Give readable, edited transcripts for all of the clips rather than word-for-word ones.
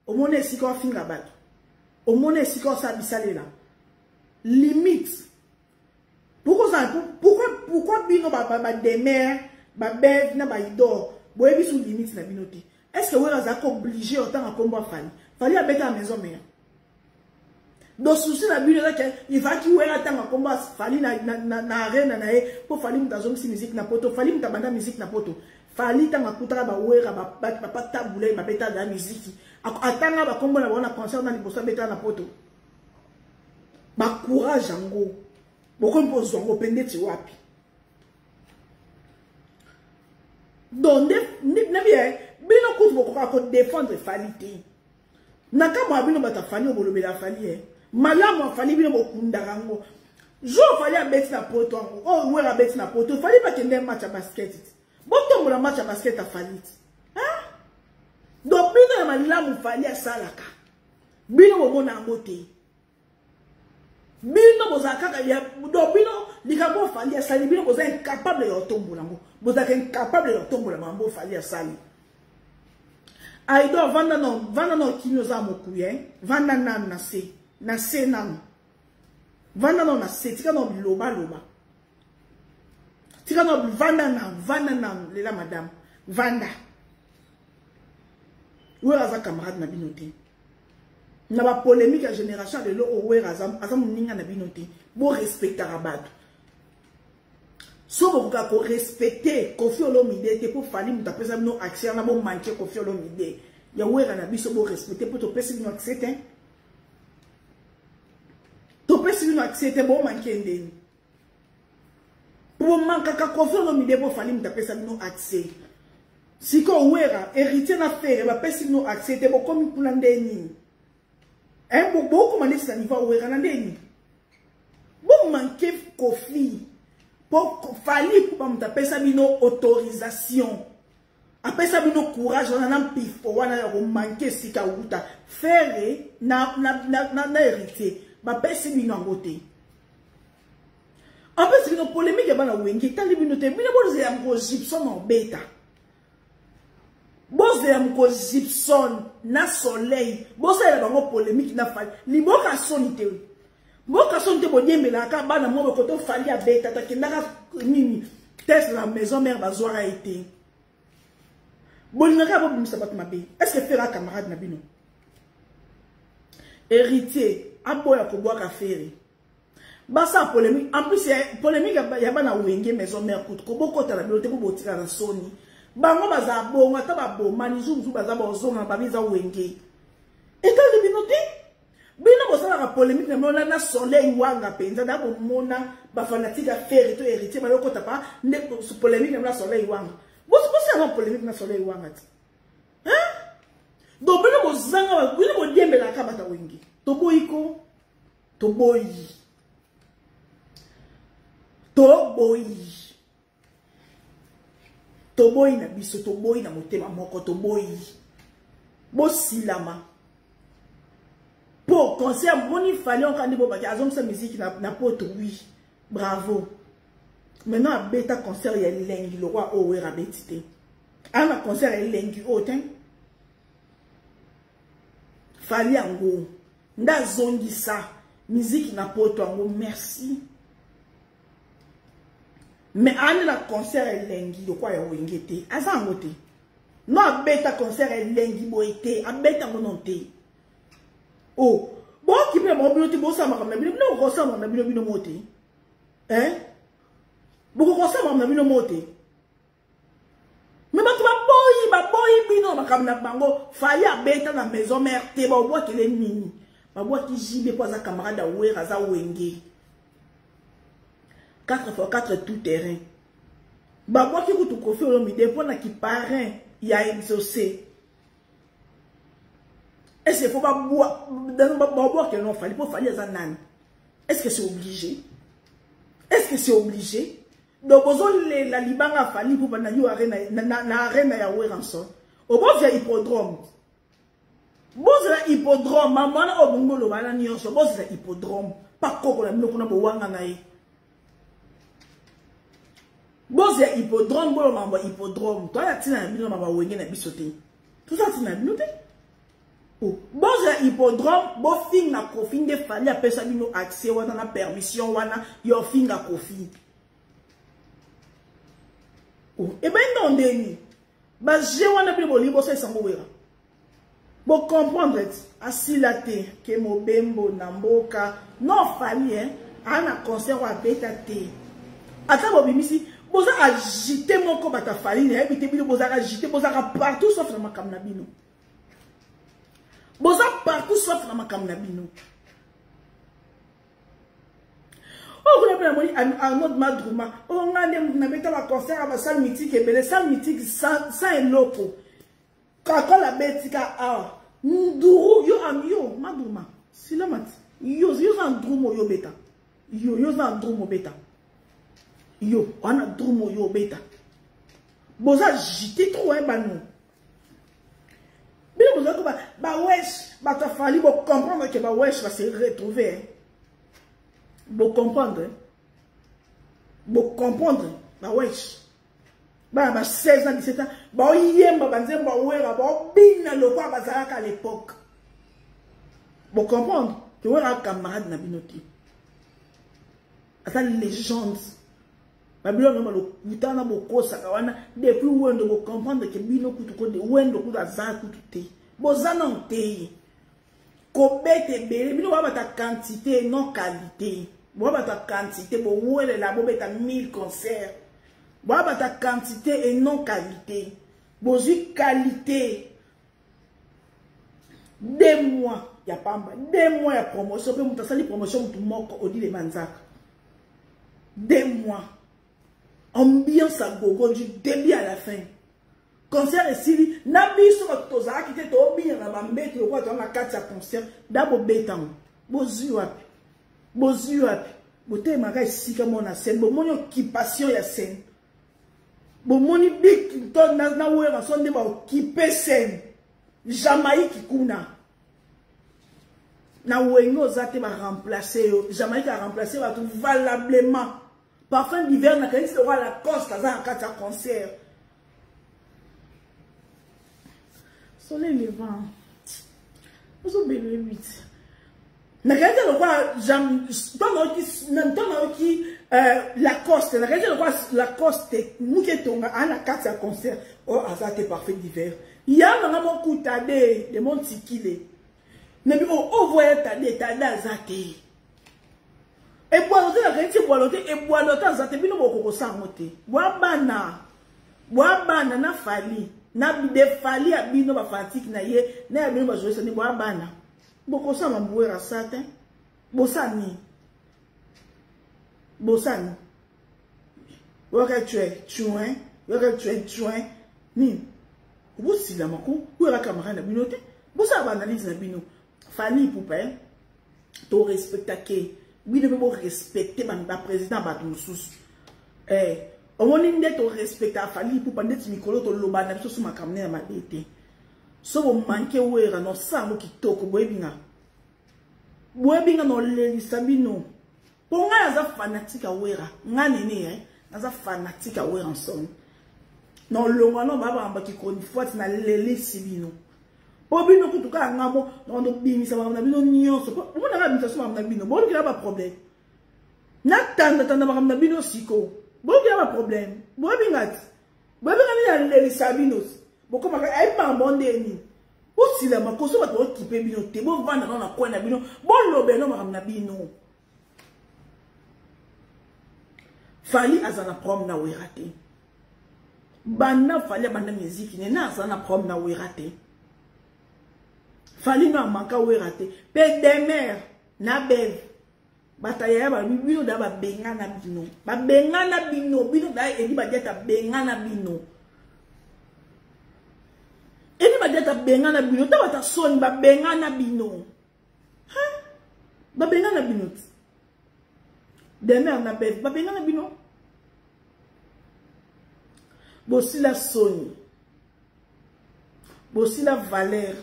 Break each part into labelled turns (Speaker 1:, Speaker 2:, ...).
Speaker 1: Omona esika ofinga bato. Omona esika osala bisalela. Limite. Pourquoi pourquoi pourquoi bino ba ba, ba demer, ba bev na ba idor, boyebi sous limite na bino te. Est-ce que wera azalaka obligé otanga kombo ya Fally? Fally abeta na maison mère. Donc souci na bino eza ke il fallaki wera atanga kombo ya Fally na, na, na, na arena na ye mpo Fally moto azongisi musique na poto, Fally moto abanda musique na poto. Fally ntango akutaka ba wera ba ba, ba, ba tabule babeta na musique. Atanga ba kombo na bango na concert na liboso abeta na poto. Ba courage yango bokomi mpo ozwa yango mpe ndeti wapi? Donc nde nabi eh, bino kutu bokoka ko défendre Fally te. Na kamwa bino bato ya Fally oyo bolobela Fally eh. Malamu ya Fally bino bokundaka yango. Jour Fally abeti na poto yango, oyo oh, Wera abeti na poto, Fally bakende match ya basket. Botombola match ya basket ya Fally. Hein? Donc bino ya malamu Fally asalaka. Bino bomona yango te. Bino bozala kaka ya do bino likambo Fally asali bino boza incapable ya kotombola yango. Bozalaka incapable ya kotombola makambo Fally asali. Aido vanda no vanda no kimi oza mokuya eh? Vanda nanu na se na se nanu. Vanda no na se tika no biloba loba. Tika no vanda nanu vanda nanu lela madame vanda. Wera aza camarade na bino te. Na ba polemique ya génération ya lelo oyo Wera aza, aza moninga na bino te. Bo respectaka bato. So bokoka ko respecter Koffi Olomide te po Fally moto apesa bino accès wana bo manquer Koffi Olomide. Ya Wera na biso bo respecter po topesi bino accès te. Topesi bino accès te bo manquer ndeni. Po bo mankaka Koffi Olomide po Fally moto apesa bino accès. Sikoyo Wera, Héritier na Ferre bapesi bino accès te bokomi kuna nde nini? Hein, bokoma neti na niveau Wera na nde nini? Bo manquer Koffi po Fally po moto apesa bino autorisation. Apesa bino courage wana na mpifo wana ya komanke esika wuta. Ferre na, na, na, na, na Héritier bapesi bino yango te. En plus bino polémique ya bana wenge etali bino te. Bino bozela moko Gibson obeta. Bozela moko Gibson na Soleil. Bosalela bango polémique na Fally. Liboka soni te. Mboka soni te bodiembelaka bana moko koto Fally abeta takendaka nini test na maison mère bazwaka ye te. Bolingaka bobimisa bato mabe. Est-ce que Ferre camarade na bino? Héritier aboya kobwaka Ferre. Basa polémique en plus ya polémique ya bana wenge maison mère kutu kobokota na bino te bobotika na soni. Bango baza bongo ata babomani jour mosusu baza bozonga babi eza wenge. Etali bino te. Bino bosalaka polémique na bino na Soleil Wanga mpenza da bomona ba fanatique ya Ferre to Héritier bayokota pa nde polémique na bino na Soleil Wanga. Bosala polémique na Soleil Wanga te. Hein? Donc bino bozanga bino bodiembelaka bata wenge. Toboyi ko toboyi. Toboyi. Toboyi na biso, toboyi na motema moko, toboyi. Bosilama. Po concert moni Fally onkandi bo baki azongisa musique na, na poto oui. Bravo. Maintenant abeta concert ya elengi lokwa oyo Wera abeti te. Ana concert ya elengi oyo te. Fally yango nde azongisa musique na poto yango merci. Mais ane na concert elengi lokwa ya wenge te. Aza yango te. No abeta concert elengi boye te, abeta ngo non te. Oh, bokipe na bango bino te, bosala makambo na bino, bino bokosala makambo na bino bino mo te. Hein? Bokokosala makambo na bino mo te. Mais bato baboyi, baboyi bino makambo na bango. Fally abeta na maison mère te, babwakele nini? Babwaki JB po aza camarade ya Wera, aza wenge. 4 x 4 tout terrain. Babwaki kutu Koffi Olomide mpo na ki parrain ya exaucé. Est-ce qu'il faut babwakele non Fally po Fally aza nani? Est-ce que c'est obligé? Est-ce que c'est obligé? Donc bozolela libanga Fally mpo na yo arena na, na arena ya Werrason. Obozela hippodrome. Bozela hippodrome, mama wana oyo bongo boloba na nyonso, bozela hippodrome. Pakoko na bino kuna bowanga na ye. Bozela hippodrome, boloba mambo ya hippodrome. Toza na ntina na bino na mama wenge na biso te. Toza na ntina na bino te. Oh, bozela hippodrome bofinga Koffi nde Fally apesa bino accès wana na permission wana ya ofinga Koffi. Oh, ebandi na ndeni ba jeu wana bino bolingi bosalisa yango Wera. Bo comprendre ti asila te ke mobembo na mboka non Fally hein a na concert oyo abeta te. Ata bobimisi boza agité moko bata Fally nayebi te bino bozalaka agité bozalaka partout sauf na makambo na bino. Boza partout sauf na makambo na bino. Oyo kuna mpe namoni Arnaud Madruma oyo ngai nde moto nabeta baconcert ya basale mythique ebele sale mythique sans eloko kakola abeti ka awa nduru yo yo Madruma silamati yo yo oza na drum oyo obeta yo yo oza na drum obeta yo wana drum oyo obeta boza agite trop hein bano bino bozali ko bawesh bato ya Fally bocomprendre ke bawesh base retrouve bocomprendre bocomprendre bawesh bana ba 16 ans 17 ans baoyemba banzembo bawera baobina lokola bazalaka à l'époque bocomprendre ke wera camarade na bino te aza légende. Babilo na lokuta na bokosaka wana depuis wendo bo comprendre que bino kutu ko de wendo kutu aza kutu te boza na te kobeta ebele bino ba bata quantité non qualité bo bata quantité bo welela bo beta 1000 concerts bo bata quantité et non qualité bozwi qualité 2 mois ya pamba 2 mois ya promotion mpe moto asali promotion motu moko Odile Manzaka 2 mois ambiance à gogo du début à la fin concert esili na biso bato tozalaki te tobina na bambeto lokola toza na kati ya concert da bobetango bozwi wapi bozwi wapi botelemaka esika moko na scène bomoni occupation ya scène bomoni Bill Clinton na Wera so nde baokipe scène Jamaïque kuna na wenge oza te baremplace yo Jamaïque aremplace bato valablement parfum d'hiver nakanisi lokola Lacoste aza na kati ya concert soleil levant ozobela 8 nakanisi lokola ntango nayoki Lacoste nakanisi lokola Lacoste muki etonga aa na kati ya concert oyo aza te parfum d'hiver ya nanga mokuta de de montikile nabi ovoya tade tade aza te ebwalo te nakanisi ebwalo te ebwalo te aza te bino bokokosa yango te bwa bana bwa bana na Fally na de Fally ya bino bafanatike na ye na ya bino bajoyesa nde bwa bana bokosala mambuwera sa te bosani bosani waka tue tue waka tue tue nini bosilama ko oyaka camarade na bino te bosala baanalyse na bino Fally Ipupa torespectake bino mpe borespecte baprésident bato mosusu omoni nde torespecta Fally Ipupa ndeti mikolo toloba na biso so makambo ne ya mabe te so bomanke Wera nosango kitoko boyebi nga nolelisa bino mpo ngai naza fanatique ya Wera ngai nene naza fanatique ya Wera ensemble nolongwa no babambaki chronifuati nalelisi bino mpo bino kutu kaka nga mo nobimisa makambo na bino nyonso omonaka bimisa so makambo na bino bolukela baproblème natandatanda makambo na bino siko bolukela baproblème boyebi ti boyebi nga nini nalelisa bino bokomaka ayebi makambo ndeni bosilama koso bato baokipe bino te bovanda nano na kwe na bino bolobela no makambo na bino Fally aza na problème na Wera te banda Fally abanda miziki nene aza na problème na Wera te Fally no amanka Wera te mpe Demer na Beve bataya ya balobi bino da babengana bino babengana bino bino da edi badiata bengana bino edi badiata bengana bino ta bata soni babengana bino babengana bino ti Demer na Beve babengana bino bosila soni bosila valeur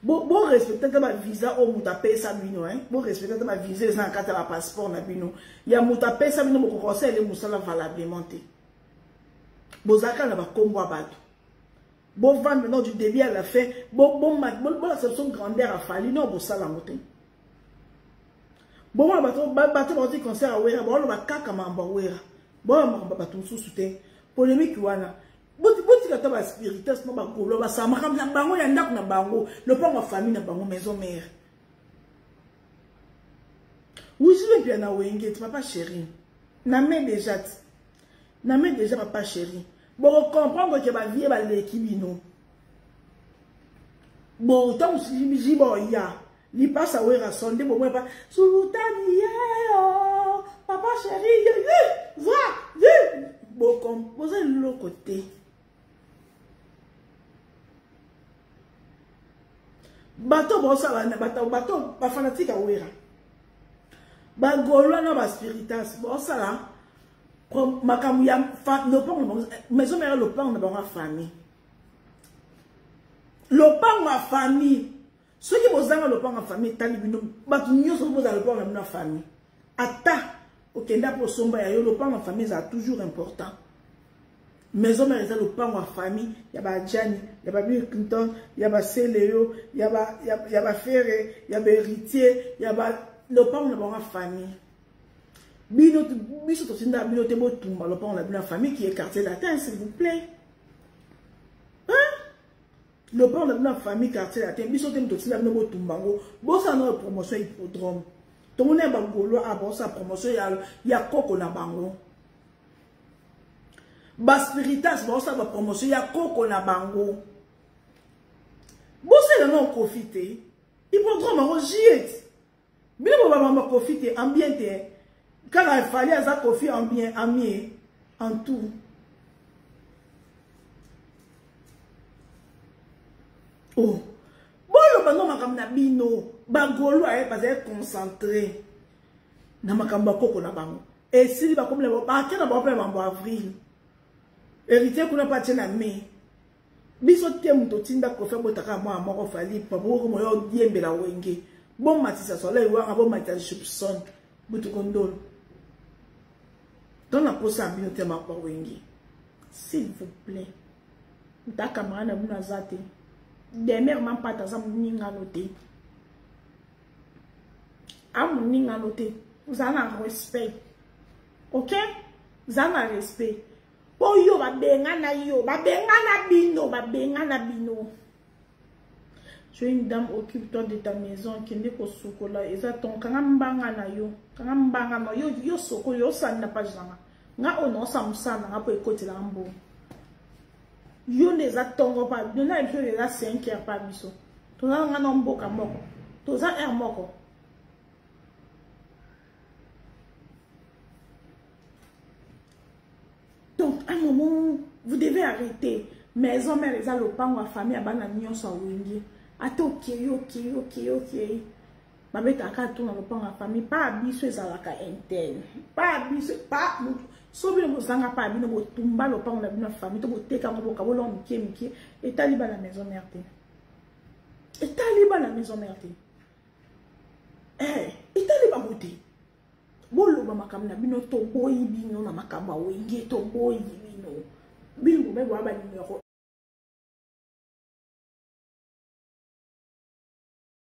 Speaker 1: borespecte ata bavisa oyo moto apesa bino borespecte ata bavisa eza na kati ya bapasseport na bino ya moto apesa bino bokokosaele mosala valablement te bozalaka na bakombo ya bato. Bovanda non du début à la fin, bolakisa biso grandeur ya Fally, non bosala yango te. Bomona bato bato bauti concert ya Wera, baoloba kaka makambo ya Wera, baoloba makambo ya bato mosusu te. Polémique wana botika ata baspiritas na bagolo basala makambo na bango ya ndako na bango, lopango ya famille na bango, maison mère. Wijibe mpia na wenge ti papa chéri na me déjà ti na me déjà papa chéri, boko comprendre que ba vie baleki bino. Bon, ntango jiba oya lipasa Wera son nde bomoi pa sultani ye papa chéri ye zwa ye bokom boza eloko te. Bato bosala bato bato bafanatique ya Wera, bagolwa na baspiritas bosala makambo ya lopango na bango, maison mère, lopango na bango ya famille, lopango ya famille. Soki bozanga lopango ya famille, etali bino. Bato nyonso bozala lopango na bino ya famille, ata okenda mpo osomba ya yo, lopango ya famille ezala toujours important. Maison mère eza lopango ya famille ya bajani, ya ba Bill Clinton, ya baseleo, ya bafere, ya bahéritier, ya lopango na bango ya famille. Bino biso totinda bino te botumba lopango na bino ya famille qui est Quartier Latin, s'il vous plaît, hein? Lopango na bino ya famille Quartier Latin, biso te totinda bino botumba yango. Bosala na promotion hippodrome, tomoni ya bagaulois a bosala promotion ya koko na bango, baspiritas baosala bapromotion ya koko na bango. Bosala na Kofi te hippodrome yango jiet bino bobamamba Kofi te en bien te, kaka Fally aza Kofi en bien, en mieux, en tout. Oh, boloba no makambo na bino. Bagaulois bazali concentré na makambo ya koko na bango, esili bakomi na bake na bango mpe na bango avril, héritier kuna mpe atie na mai. Biso te moto otinda Kofi abotaka mwana moko Fally papa moyo odiembela wenge. Bomatisa Soleil wanga, bomatisa Jupson butukondolo to na posa ya bino te bawenge, s'il vous plaît. Nta camarade na bino aza te, Demer Mampata aza moningano te, amoningano te. Oza na respect, ok, oza na respect mpo yo babengana, yo babengana bino, babengana bino. Jeune dame, occupe-toi de ta maison. Kende kosukola eza ton, kanga mbanga na yo, kanga mbanga na yo, yo sokoli osali na page nanga. Nga oyo naosala mosala nanga mpo ekotelaka mbongo. Yo nde eza ntongo pa na biso, eza 5 heures pa biso. Toza nga na mboka moko, toza heure moko. Donc à un moment vous devez arrêter. Maison mère eza lopango ya famille ya bana nyonso ya wenge. Ata okei okei okei okei, babetaka to na lopango ya famille pa biso ezalaka interne pa biso pa so. Bino bozanga pa bino, botumba lopango na bino ya famille to boteka yango, bokabolongo mike mike, etali bana maison mère te, etali bana maison mère te, etali bango te. Boloba makambo na bino, toboyi bino na makambo ya wenge, toboyi bino. Bino bobe boya banumero.